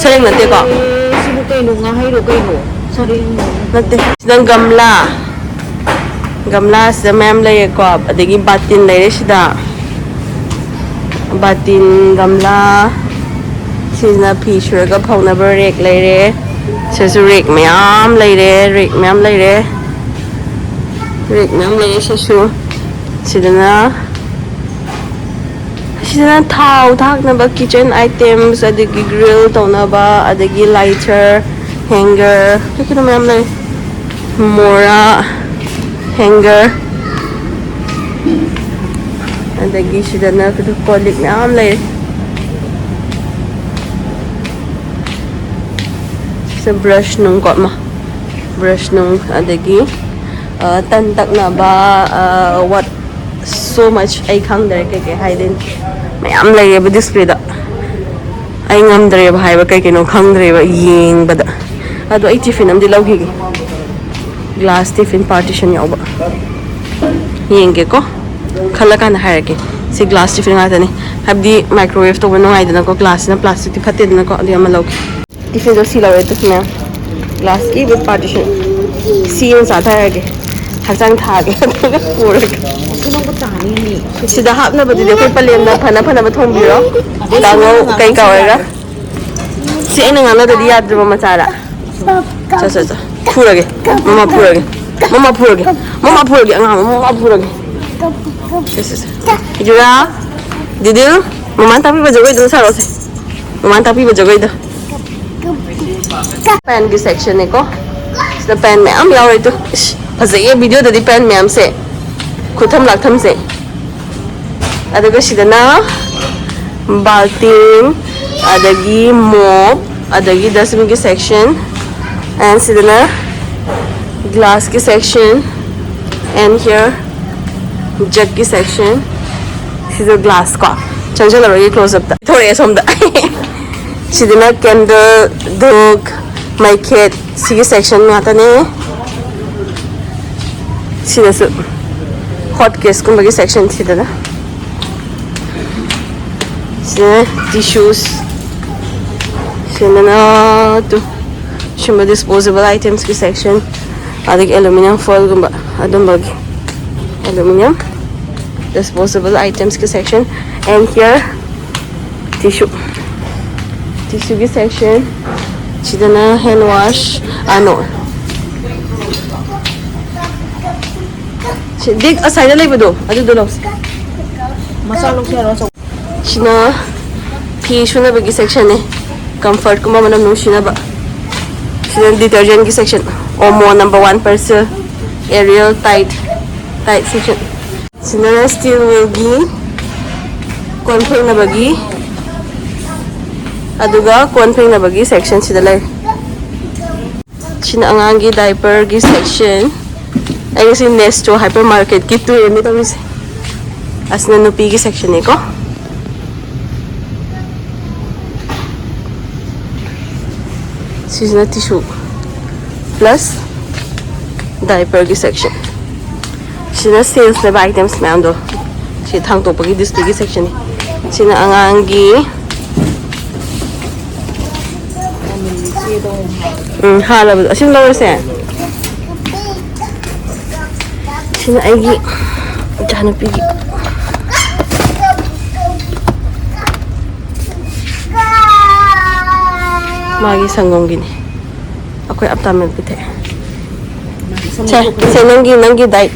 ꯁꯔꯦꯡ ꯅꯠꯇꯦꯀꯣ? ꯑꯦ, ꯁꯤꯕꯨ ꯀꯩꯅꯣ? ꯉꯥꯍꯩꯔꯣ ꯀꯩꯅꯣ? ꯁꯔꯦꯡ꯫ ꯅꯠꯇꯦ꯫ ꯁꯤꯗ ꯒꯝꯂꯥ꯫ ꯒꯝꯂꯥꯁꯤꯗ ꯃꯌꯥꯝ ꯂꯩꯔꯦꯀꯣ꯫ ꯑꯗꯒꯤ ꯕꯥꯇꯤꯟ ꯂꯩꯔꯦ ꯁꯤꯗ꯫ ꯕꯥꯇꯤꯟ, ꯒꯝꯂꯥ꯫ ꯁꯤꯁꯤꯅ ꯐꯤ ꯁꯨꯔꯒ ꯐꯧꯅꯕ rack ꯂꯩꯔꯦ꯫ ꯁꯤꯗꯁꯨ rack ꯃꯌꯥꯝ ꯂꯩꯔꯦ, rack ꯃꯌꯥꯝ ꯂꯩꯔꯦ꯫ ꯔꯦꯛ ꯃꯌꯥꯝ ꯂꯩꯌꯦ ꯁꯤꯁꯨ꯫ ꯁꯤꯗꯅ ꯁꯤꯗꯅ ꯊꯥꯎ ꯊꯥꯛꯅꯕ kitchen items, ꯑꯗꯒꯤ grill ꯇꯧꯅꯕ, ꯑꯗꯒꯤ lighter, hanger, ꯀꯩ ꯀꯩꯅꯣ ꯃꯌꯥꯝ ꯂꯩ꯫ ꯃꯣꯔꯥ, hanger, ꯑꯗꯒꯤ ꯁꯤꯗꯅ ꯀꯣꯜ ꯂꯤꯛ ꯃꯌꯥꯝ ꯂꯩ꯫ ꯁꯤꯗ brush ꯅꯨꯡ ꯀꯣ, ꯑꯃ brush ꯅꯨꯡ, ꯑꯗꯒꯤ ꯑ, ꯇꯟ ꯇꯛꯅꯕ, ꯑ, what so much, ꯑꯩ ꯈꯪꯗ꯭ꯔꯦ ꯀꯩꯀꯩ ꯍꯥꯏꯗꯣꯏꯅꯣ꯫ ꯃꯌꯥꯝ ꯂꯩꯌꯦꯕ displayꯗ꯫ ꯑꯩ ꯉꯝꯗ꯭ꯔꯦꯕ ꯍꯥꯏꯕ, ꯀꯩ ꯀꯩꯅꯣ ꯈꯪꯗ꯭ꯔꯦꯕ ꯌꯦꯡꯕꯗ꯫ ꯑꯗꯣ ꯑꯩ tiffin ꯑꯃꯗꯤ ꯂꯧꯈꯤꯒꯦ, glass tiffin partition ꯌꯥꯎꯕ꯫ ꯌꯦꯡꯒꯦꯀꯣ, ꯈꯜꯂꯀꯥꯟꯗ ꯍꯥꯏꯔꯛꯀꯦ꯫ ꯁꯤ glass tiffin ꯉꯥꯛꯇꯅꯤ, ꯍꯥꯏꯕꯗꯤ microwave ꯇꯧꯕ ꯅꯨꯡꯉꯥꯏꯗꯅꯀꯣ, glassꯁꯤꯅ plasticꯇꯤ ꯐꯠꯇꯦꯗꯅꯀꯣ꯫ ꯑꯗꯨ ꯑꯃ ꯂꯧꯒꯦ꯫ Tiffinꯗꯣ ꯁꯤ ꯂꯧꯔꯦ, ꯇꯨ ꯃꯌꯥꯝ꯫ Glassꯀꯤ with partition꯫ ꯁꯤ ꯑꯣꯏꯅ ꯆꯥꯊꯔꯒꯦ꯫ ꯍꯛꯆꯥꯡ ꯊꯥꯒꯦ꯫ ꯑꯗꯨꯒ ꯄꯨꯔꯒꯦ꯫ ꯁꯤꯗ ꯍꯥꯞꯅꯕꯗꯨꯗꯤ ꯑꯩꯈꯣꯏ ꯄꯂꯦꯝꯅ ꯐꯅ ꯐꯅꯕ ꯊꯣꯡꯕꯤꯔꯣ꯫ ꯀꯥꯡꯉꯧ ꯀꯩꯀꯥ ꯑꯣꯏꯔꯒ꯫ ꯁꯤ ꯑꯩꯅ ꯉꯥꯡꯅꯗꯗꯤ ꯌꯥꯗ꯭ꯔꯕ ꯃꯆꯥꯔ꯫ ꯆꯣ, ꯆꯣ, ꯆꯣ꯫ ꯐꯨꯔꯒꯦ꯫ ꯃꯃꯥ ꯐꯨꯔꯒꯦ꯫ ꯃꯃꯥ ꯐꯨꯔꯒꯦ꯫ ꯃꯃꯥ ꯐꯨꯔꯒꯦ꯫ ꯑꯉꯥꯡ ꯃꯃꯥ ꯐꯨꯔꯒꯦ꯫ ꯁꯦ, ꯁꯦ, ꯁꯦ꯫ ꯖꯨꯔꯥ꯫ ꯗꯤꯗꯤꯜ꯫ ꯃꯃꯥꯅ ꯇꯥꯛꯄꯤꯕ ꯖꯒꯣꯏꯗꯣ ꯁꯥꯔꯛꯑꯣꯁꯦ꯫ ꯃꯃꯥꯅ ꯇꯥꯛꯄꯤꯕ ꯖꯒꯣꯏꯗꯣ꯫ Penꯒꯤ sectionꯅꯦꯀꯣ꯫ ꯁꯤꯗ pen ꯃꯌꯥꯝ ꯌꯥꯎꯔꯦ ꯇꯨ꯫ ꯏꯁ, ꯐꯖꯩꯌꯦ videoꯗꯗꯤ pen ꯃꯌꯥꯝꯁꯦ꯫ ꯈꯨꯊꯝ ꯂꯥꯛꯊꯝꯁꯦ꯫ ꯑꯗꯨꯒ ꯁꯤꯗꯅ ꯕꯥꯜꯇꯤꯟ, ꯑꯗꯒꯤ mop, ꯑꯗꯒꯤ dustbinꯒꯤ section, and ꯁꯤꯗꯅ glassꯀꯤ section, and here jugꯀꯤ section꯫ ꯁꯤꯁꯨ glass ꯀꯣ꯫ ꯆꯪꯁꯤꯜꯂꯔꯣꯏꯒꯦ close upꯇ꯫ ꯊꯣꯔꯛꯑꯦ ꯁꯣꯝꯗ꯫ ꯁꯤꯗꯅ candle, ꯙꯨꯛ, ꯃꯩꯈꯦꯠ, ꯁꯤꯒꯤ section ꯉꯥꯛꯇꯅꯦ꯫ ꯁꯤꯗꯁꯨ hot caseꯀꯨꯝꯕꯒꯤ section ꯁꯤꯗꯅ꯫ ꯁꯤꯗꯅ tissues꯫ ꯁꯤꯗꯅ ꯇꯨ ꯁꯤꯒꯨꯝꯕ disposable itemsꯀꯤ section꯫ ꯑꯗꯒꯤ aluminium foilꯒꯨꯝꯕ ꯑꯗꯨꯝꯕꯒꯤ aluminium disposable itemsꯀꯤ section꯫ And here tissue, tissueꯒꯤ section꯫ ꯁꯤꯗꯅ hand wash, ꯑ, no, ꯁꯤ ꯕꯦꯛ ꯑꯁꯥꯏꯗ ꯂꯩꯕꯗꯣ ꯑꯗꯨꯗꯣ ꯂꯧꯁꯤ꯫ ꯃꯆꯥ ꯂꯧꯁꯤ ꯍꯥꯏꯔꯣ, ꯑꯆꯧꯕ? ꯁꯤꯅ ꯐꯤ ꯁꯨꯅꯕꯒꯤ ꯁꯦꯛꯁꯟꯅꯦ꯫ ꯀꯝꯐꯔꯠꯀꯨꯝꯕ ꯃꯅꯝ ꯅꯨꯡꯁꯤꯅꯕ꯫ ꯁꯤꯅ ꯗꯤꯇꯔꯖꯦꯟꯒꯤ section. Omo number one Persil, Ariel Tide, Tide section. ꯁꯤꯅ ꯁ꯭ꯇꯤꯜ ꯋꯤꯜꯒꯤ ꯀꯣꯟ ꯐꯦꯡꯅꯕꯒꯤ, ꯑꯗꯨꯒ ꯀꯣꯟ ꯐꯦꯡꯅꯕꯒꯤ ꯁꯦꯛꯁꯟꯁꯤꯗ ꯂꯩ꯫ ꯁꯤꯅ ꯑꯉꯥꯡꯒꯤ ꯗꯥꯏꯄꯔꯒꯤ ꯁꯦꯛꯁꯟ꯫ ꯑꯩ ꯉꯁꯤ ꯅꯦꯁꯇꯣ ꯍꯥꯏꯄꯔ ꯃꯥꯔꯀꯦꯠꯀꯤ ꯇꯨꯔꯅꯤ ꯇꯧꯔꯤꯁꯦ꯫ ꯑꯁꯤꯅ ꯅꯨꯄꯤꯒꯤ ꯁꯦꯛꯁꯟꯅꯤꯀꯣ꯫ ꯁꯤꯁꯤꯅ ꯇꯤꯁꯨ ꯄ꯭ꯂꯁ ꯗꯥꯏꯄꯔꯒꯤ ꯁꯦꯛꯁꯟ꯫ ꯁꯤꯅ ꯁꯦꯜꯁꯅꯦꯕ, ꯑꯥꯏꯇꯦꯝꯁ ꯃꯌꯥꯝꯗꯣ꯫ ꯁꯤ ꯊꯥꯡꯇꯣꯛꯄꯒꯤ ꯗꯤꯁꯄ꯭ꯂꯦꯒꯤ ꯁꯦꯛꯁꯟꯅꯤ꯫ ꯁꯤꯅ ꯑꯉꯥꯡꯒꯤ, ꯎꯝ, ꯍꯥꯜꯂꯕꯗꯣ꯫ ꯑꯁꯤ ꯂꯧꯔꯁꯦ꯫ ꯁꯤꯅ ꯑꯩꯒꯤ ꯏꯆꯥꯅꯨꯄꯤꯒꯤ꯫ ꯃꯥꯒꯤ ꯁꯪꯒꯣꯝꯒꯤꯅꯤ꯫ ꯑꯩꯈꯣꯏ ꯑꯞꯇꯥ ꯃꯤꯜꯛ ꯄꯤꯊꯛꯑꯦ꯫ ꯁꯦ, ꯁꯦ, ꯅꯪꯒꯤ, ꯅꯪꯒꯤ ꯗꯥꯏꯠ꯫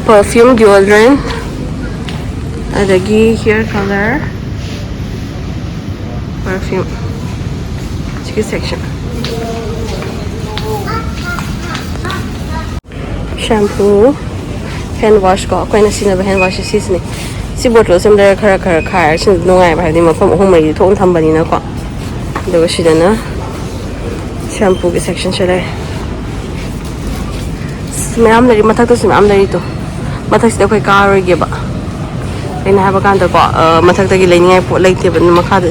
ꯄꯔꯐ꯭ꯌꯨꯝ, ꯗꯤꯑꯣꯗꯣꯔꯦꯟ, ꯑꯗꯒꯤ ꯍꯤꯌꯔ ꯀꯂꯔ, ꯄꯔꯐ꯭ꯌꯨꯝ꯫ ꯁꯤꯒꯤ ꯁꯦꯛꯁꯟ꯫ ꯁꯦꯝꯄꯨ, ꯍꯦꯟ ꯋꯥꯁ ꯀꯣ, ꯑꯩꯈꯣꯏꯅ ꯁꯤꯖꯤꯟꯅꯕ ꯍꯦꯟ ꯋꯥꯁꯁꯦ ꯁꯤꯁꯤꯅꯦ꯫ ꯁꯤ ꯕꯣꯇꯜꯁꯦ ꯑꯃꯗ ꯈꯔ ꯈꯔ ꯈꯥꯏꯔ ꯁꯤꯟꯕ ꯅꯨꯡꯉꯥꯏꯕ, ꯍꯥꯏꯕꯗꯤ ꯃꯐꯝ ꯑꯍꯨꯝ ꯃꯔꯤ ꯊꯣꯛꯅ ꯊꯝꯕꯅꯤꯅꯀꯣ꯫ ꯑꯗꯨꯒ ꯁꯤꯗꯅ ꯁꯦꯝꯄꯨꯒꯤ ꯁꯦꯛꯁꯟꯁꯦ ꯂꯩꯔꯦ꯫ ꯑꯁ, ꯃꯌꯥꯝ ꯂꯩꯔꯤ, ꯃꯊꯛꯇꯁꯨ ꯃꯌꯥꯝ ꯂꯩꯔꯤꯗꯣ꯫ ꯃꯊꯛꯁꯤꯗ ꯑꯩꯈꯣꯏ ꯀꯥꯔꯣꯏꯒꯦꯕ꯫ ꯑꯩꯅ ꯍꯥꯏꯕ ꯀꯥꯟꯗꯀꯣ, ꯑ, ꯃꯊꯛꯇꯒꯤ ꯂꯩꯅꯤꯡꯉꯥꯏ ꯄꯣꯠ ꯂꯩꯇꯦꯕ, ꯑꯗꯨꯅ ꯃꯈꯥꯗ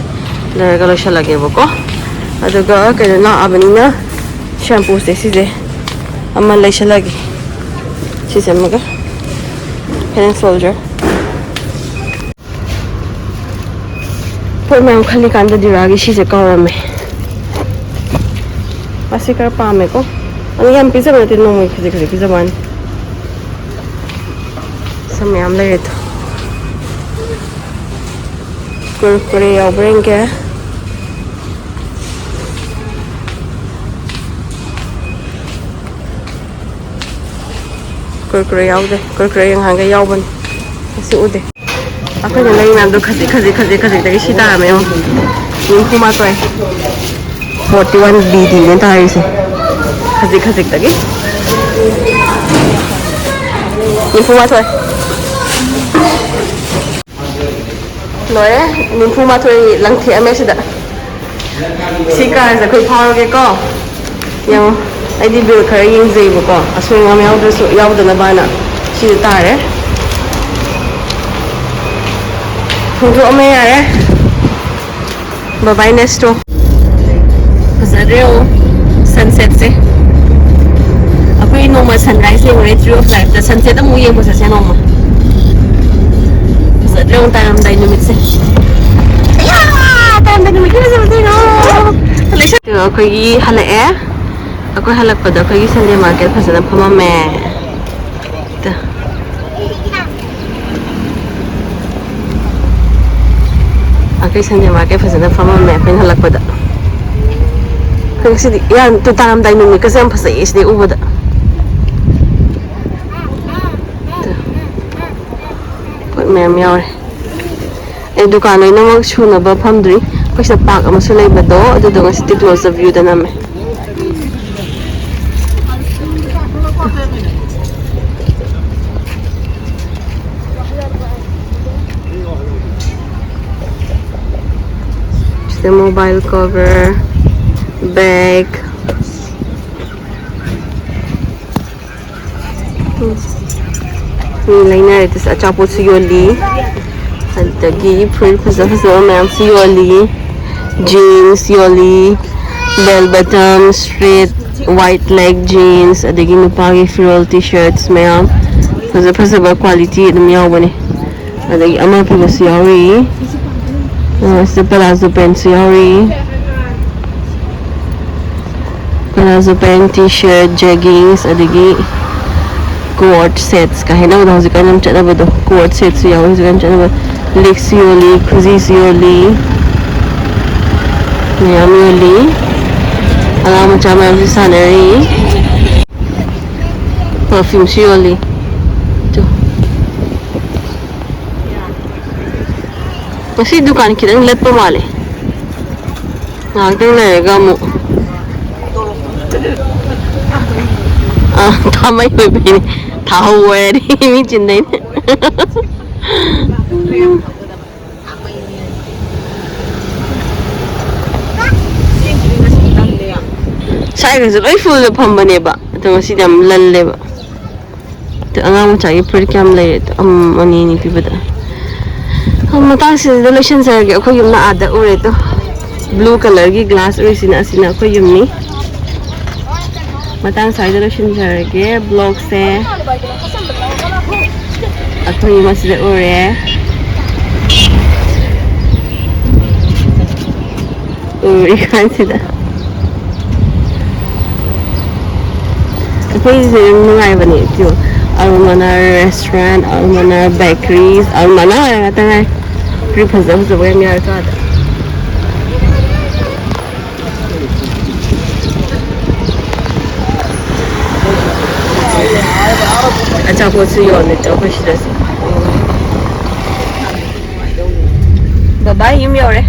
ꯂꯩꯔꯒ ꯂꯣꯏꯁꯤꯜꯂꯒꯦꯕꯀꯣ꯫ ꯑꯗꯨꯒ ꯀꯩꯅꯣ ꯂꯥꯛꯑꯕꯅꯤꯅ ꯁꯦꯝꯄꯨꯁꯦ ꯁꯤꯁꯦ ꯑꯃ ꯂꯩꯁꯜꯂꯒꯦ꯫ ꯁꯤꯁꯦ ꯑꯃꯒ Head and Shoulder꯫ ꯄꯣꯠ ꯃꯌꯥꯝ ꯈꯜꯂꯤꯀꯥꯟꯗ ꯗꯤꯔꯥꯒꯤ ꯁꯤꯁꯦ ꯀꯥꯎꯔꯝꯃꯦ꯫ ꯑꯁꯤ ꯈꯔ ꯄꯥꯝꯃꯦꯀꯣ꯫ ꯑꯗꯨ ꯌꯥꯝ ꯄꯤꯖꯕ ꯅꯠꯇꯦ, ꯅꯣꯡꯃꯒꯤ ꯈꯖꯤꯛ ꯈꯖꯤꯛ ꯄꯤꯖꯕ ꯋꯥꯅꯤ꯫ ꯁꯝ ꯃꯌꯥꯝ ꯂꯩꯔꯦ ꯑꯗꯣ꯫ ꯀꯨꯔꯀꯨꯔꯦ ꯌꯥꯎꯕ꯭ꯔꯥ ꯌꯦꯡꯒꯦ꯫ ꯀꯨꯔꯀꯨꯔꯦ ꯌꯥꯎꯗꯦ꯫ ꯀꯨꯔꯀꯨꯔꯦ ꯉꯍꯥꯟꯈꯩ ꯌꯥꯎꯕꯅꯤ꯫ ꯉꯁꯤ ꯎꯗꯦ꯫ ꯑꯩꯈꯣꯏꯅ ꯂꯩ ꯃꯌꯥꯝꯗꯣ ꯈꯖꯤꯛ ꯈꯖꯤꯛ ꯈꯖꯤꯛ ꯈꯖꯤꯛꯇꯒꯤ ꯁꯤ ꯇꯥꯔꯝꯃꯦ ꯌꯦꯡꯉꯣ꯫ ꯅꯤꯐꯨ ꯃꯥꯊꯣꯏ꯫ ꯐꯣꯔꯇꯤ ꯋꯥꯟ ꯕꯤ ꯗꯤꯅꯦ ꯇꯥꯔꯤꯁꯦ꯫ ꯈꯖꯤꯛ ꯈꯖꯤꯛꯇꯒꯤ꯫ ꯅꯤꯐꯨ ꯃꯥꯊꯣꯏ꯫ ꯂꯣꯏꯔꯦ꯫ ꯅꯤꯐꯨ ꯃꯥꯊꯣꯏ ꯂꯪꯊꯦꯛꯑꯝꯃꯦ ꯁꯤꯗ꯫ ꯁꯤ ꯀꯥꯔꯁꯦ ꯑꯩꯈꯣꯏ ꯐꯥꯎꯔꯒꯦꯀꯣ꯫ ꯌꯦꯡꯉꯣ꯫ ꯑꯩꯗꯤ ꯕꯤꯜ ꯈꯔ ꯌꯦꯡꯖꯩꯕꯀꯣ꯫ ꯑꯁꯣꯏ ꯑꯉꯥꯝ ꯌꯥꯎꯗ꯭ꯔꯁꯨ, ꯌꯥꯎꯗꯅꯕꯅ ꯁꯤꯗ ꯇꯥꯔꯦ꯫ ꯍꯣꯡꯗꯣꯛꯑꯝꯃꯦ ꯌꯥꯔꯦ꯫ ꯕꯕꯥꯏ ꯅꯦꯁꯇꯣ꯫ ꯐꯖꯗ꯭ꯔꯦ ꯑꯣ꯫ ꯁꯟꯁꯦꯠꯁꯦ꯫ ꯑꯩꯈꯣꯏ ꯅꯣꯡꯃ ꯁꯟꯔꯥꯏꯁ ꯌꯦꯡꯉꯨꯔꯦ ꯇ꯭ꯔꯤ ꯑꯣꯐ ꯂꯥꯏꯐꯇ꯫ ꯁꯟꯁꯦꯠ ꯑꯃꯨꯛ ꯌꯦꯡꯕ ꯆꯠꯁꯦ ꯅꯣꯡꯃ꯫ ꯐꯖꯗ꯭ꯔꯦ ꯑꯃꯨꯛ ꯇꯥꯔꯝꯗꯥꯏ ꯅꯨꯃꯤꯠꯁꯦ꯫ ꯑꯌꯥ! ꯇꯥꯔꯝꯗꯥꯏ ꯅꯨꯃꯤꯠꯀꯤ ꯐꯖꯕꯁꯦ ꯌꯦꯡꯉꯣ꯫ ꯑꯩꯈꯣꯏꯒꯤ ꯍꯜꯂꯛꯑꯦ꯫ ꯑꯩꯈꯣꯏ ꯍꯜꯂꯛꯄꯗ ꯑꯩꯈꯣꯏꯒꯤ ꯁꯟꯗꯦ ꯃꯥꯔꯀꯦꯠ ꯐꯖꯅ ꯐꯝꯃꯝꯃꯦ꯫ ꯇ꯫ ꯑꯩꯈꯣꯏ ꯁꯟꯗꯦ ꯃꯥꯔꯀꯦꯠ ꯐꯖꯅ ꯐꯝꯃꯝꯃꯦ ꯑꯩꯈꯣꯏꯅ ꯍꯜꯂꯛꯄꯗ꯫ ꯑꯩꯈꯣꯏ ꯁꯤꯗꯤ ꯌꯥꯝ ꯇꯥꯔꯝꯗꯥꯏ ꯅꯨꯃꯤꯠꯀꯁꯦ ꯌꯥꯝ ꯐꯖꯩꯌꯦ ꯁꯤꯗꯩ ꯎꯕꯗ꯫ ꯄꯣꯠ ꯃꯌꯥꯝ ꯌꯥꯎꯔꯦ꯫ ꯑꯩ ꯗꯨꯀꯥꯟ ꯂꯣꯏꯅꯃꯛ ꯁꯨꯅꯕ ꯐꯝꯗ꯭ꯔꯤ꯫ ꯑꯩꯈꯣꯏ ꯁꯤꯗ ꯄꯥꯔꯛ ꯑꯃꯁꯨ ꯂꯩꯕꯗꯣ, ꯑꯗꯨꯗꯣ ꯉꯁꯤꯗꯤ ꯀ꯭ꯂꯣꯖ ꯑꯞ ꯚ꯭ꯌꯨꯗ ꯅꯝꯃꯦ꯫ ꯁꯤꯗ ꯃꯣꯕꯥꯏꯜ ꯀꯣꯚꯔ, ꯕꯦꯒ, ꯃꯤ ꯂꯩꯅꯔꯦ꯫ ꯑꯆꯥꯄꯣꯠꯁꯨ ꯌꯣꯜꯂꯤ꯫ ꯑꯗꯒꯤ ꯐꯨꯔꯤꯠ ꯐꯖ ꯐꯖꯕ ꯃꯌꯥꯝꯁꯨ ꯌꯣꯜꯂꯤ꯫ ꯖꯤꯟꯁ ꯌꯣꯜꯂꯤ꯫ ꯕꯦꯜ ꯕꯇꯝ, ꯁ꯭ꯇ꯭ꯔꯦꯠ, ꯋꯥꯏꯠ ꯂꯦꯒ ꯖꯤꯟꯁ, ꯑꯗꯒꯤ ꯅꯨꯄꯥꯒꯤ ꯐꯤꯔꯣꯜ, ꯇꯤ ꯁꯔꯠꯁ ꯃꯌꯥꯝ꯫ ꯐꯖ ꯐꯖꯕ ꯀ꯭ꯋꯥꯂꯤꯇꯤ ꯑꯗꯨꯝ ꯌꯥꯎꯕꯅꯦ꯫ ꯑꯗꯒꯤ ꯑꯃ ꯄꯤꯕꯁꯨ ꯌꯥꯎꯔꯤ꯫ ꯑ, ꯁꯤꯗ ꯄꯂꯥꯖꯣ ꯄꯦꯟꯁꯨ ꯌꯥꯎꯔꯤ꯫ ꯄꯂꯥꯖꯣ ꯄꯦꯟ, ꯇꯤ ꯁꯔꯠ, ꯖꯦꯒꯤꯡꯁ, ꯑꯗꯒꯤ ꯀꯣꯔꯠ ꯁꯦꯠꯁ ꯀꯥꯏ ꯍꯥꯏꯅꯕꯗꯣ ꯍꯧꯖꯤꯛꯀꯥꯟ ꯌꯥꯝ ꯆꯠꯅꯕꯗꯣ, ꯀꯣꯔꯠ ꯁꯦꯠꯁꯨ ꯌꯥꯎꯔꯤ ꯍꯧꯖꯤꯛꯀꯥꯟ ꯆꯠꯅꯕ꯫ ꯂꯤꯛꯁꯨ ꯌꯣꯜꯂꯤ, ꯈꯨꯖꯤꯁꯨ ꯌꯣꯜꯂꯤ, ꯃꯌꯥꯝ ꯌꯣꯜꯂꯤ꯫ ꯑꯉꯥꯡ ꯃꯆꯥ ꯃꯌꯥꯝꯁꯨ ꯁꯥꯟꯅꯔꯤ꯫ ꯄꯔꯐ꯭ꯌꯨꯝꯁꯨ ꯌꯣꯜꯂꯤ꯫ ꯇꯨ꯫ ꯉꯁꯤ ꯗꯨꯀꯥꯟ ꯈꯤꯇꯪ ꯂꯠꯄ ꯃꯥꯜꯂꯦ꯫ ꯉꯥꯏꯍꯥꯛꯇꯪ ꯂꯩꯔꯒ ꯑꯃꯨꯛ꯫ ꯑꯥ, ꯊꯥꯃꯩ ꯑꯣꯏꯕꯩꯅꯦ꯫ ꯊꯥꯍꯧ ꯍꯥꯏꯔꯗꯤ ꯃꯤ ꯆꯤꯟꯗꯩꯅꯦ꯫ ꯁ꯭ꯋꯥꯏꯒꯁꯦ ꯂꯣꯏ ꯐꯨꯜꯗ ꯐꯝꯕꯅꯦꯕ, ꯑꯗꯣ ꯉꯁꯤꯗꯤ ꯌꯥꯝ ꯂꯜꯂꯦꯕ꯫ ꯑꯗꯣ ꯑꯉꯥꯡ ꯃꯆꯥꯒꯤ ꯐꯨꯔꯤꯠ ꯀꯌꯥꯝ ꯂꯩꯔꯦ? ꯑꯗꯣ ꯑꯃ, ꯑꯅꯤ, ꯑꯅꯤ ꯄꯤꯕꯗ꯫ ꯑ, ꯃꯇꯥꯡꯁꯤꯗ ꯂꯣꯏꯁꯤꯟꯖꯔꯒꯦ꯫ ꯑꯩꯈꯣꯏ ꯌꯨꯝꯅ ꯑꯥꯗ ꯎꯔꯦ꯫ ꯑꯗꯣ ꯕ꯭ꯂꯨ ꯀꯂꯔꯒꯤ ꯒ꯭ꯂꯥꯁ ꯎꯔꯤꯁꯤꯅ, ꯑꯁꯤꯅ ꯑꯩꯈꯣꯏ ꯌꯨꯝꯅꯤ꯫ ꯃꯇꯥꯡ ꯁ꯭ꯋꯥꯏꯗ ꯂꯣꯏꯁꯤꯟꯖꯔꯒꯦ ꯕ꯭ꯂꯣꯒꯁꯦ꯫ ꯑꯩꯈꯣꯏ ꯌꯨꯝ ꯑꯁꯤꯗ ꯎꯔꯦ꯫ ꯎꯔꯤ ꯀꯥꯟꯁꯤꯗ꯫ ꯑꯩꯈꯣꯏꯁꯦ ꯌꯥꯝ ꯅꯨꯡꯉꯥꯏꯕꯅꯦ꯫ ꯇꯨ, ꯑꯜꯃꯅꯥꯔ restaurant, ꯑꯜꯃꯅꯥꯔ bakeries, ꯑꯜꯃꯅꯥꯔ ꯉꯥꯛꯇ ꯉꯥꯏ꯫ ꯐꯨꯔꯤꯠ ꯐꯖ ꯐꯖꯕ ꯌꯥꯝ ꯌꯥꯎꯔꯦ ꯀꯥꯗ꯫ ꯑꯆꯥꯄꯣꯠꯁꯨ ꯌꯣꯜꯂꯦ ꯇꯣ ꯑꯩꯈꯣꯏ ꯁꯤꯗꯁꯨ꯫ ꯕꯕꯥ ꯌꯨꯝ ꯌꯧꯔꯦ꯫